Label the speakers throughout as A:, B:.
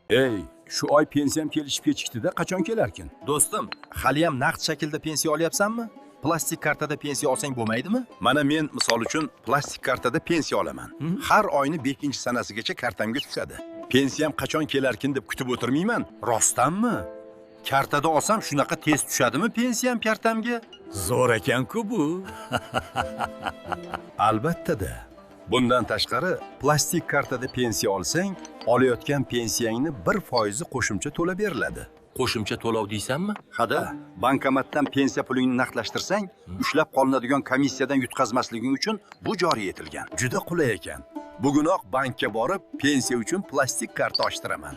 A: Ey, shu oy pensiyam kelishib kechikdi-da, qachon kelarkin?
B: Do'stim, haliyam naqd shaklda pensiya olyapsanmi? Plastik kartada pensiya olsang bo'lmaydimi?
A: Mana men misol uchun plastik kartada pensiya olaman. Har oyni 5-sanasigacha kartamga tushadi. Pensiyam qachon kelarkin deb kutib o'tirmayman.
B: Rostdanmi? Kartada olsam shunaqa tez tushadimi pensiyam kartamga?
C: Zo'r ekan-ku bu.
A: Albatta-da. Bundan tashqari, plastik kartada pensiya olsang, olayotgan pensiyangni 1% qo'shimcha to'lab beriladi.
B: Qo'shimcha to'lov deysanmi?
A: Hada, bankomatdan pensiya pulingni naqdlashtirsang, ushlab qolinadigan komissiyadan yutqazmasliging uchun bu joriy etilgan. Juda qulay ekan. Bugunoq bankka borib, pensiya uchun plastik karta ochtiraman.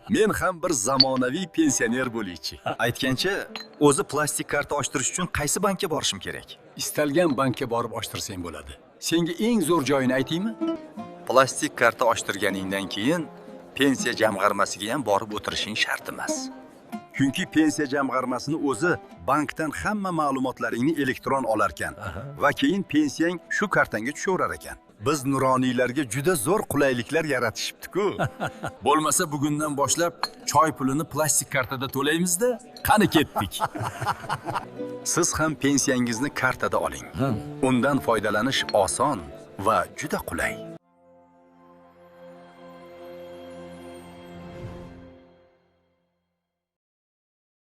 A: Men ham bir zamonaviy pensioner bo'laychi.
B: Aytgancha, o'zi plastik karta ochtirish uchun qaysi bankka borishim kerak?
A: Istalgan bankka borib ochtirsang bo'ladi. Senga eng zo'r joyini aytaymi?
B: Plastik karta ochtirganingdan keyin pensiya jamg'armasiga ham borib o'tirishing shart emas.
A: Chunki pensiya jamg'armasini o'zi bankdan hamma ma'lumotlaringni elektron olarkan va keyin pensiyang shu kartangga tushaverar ekan. Biz nuroniylarga juda zo'r qulayliklar yaratishibdi-ku.
B: Bo'lmasa bugundan boshlab choy pulini plastik kartada to'laymiz-da, qani ketdik.
A: Siz ham pensiyangizni kartada oling. Undan foydalanish oson va juda qulay.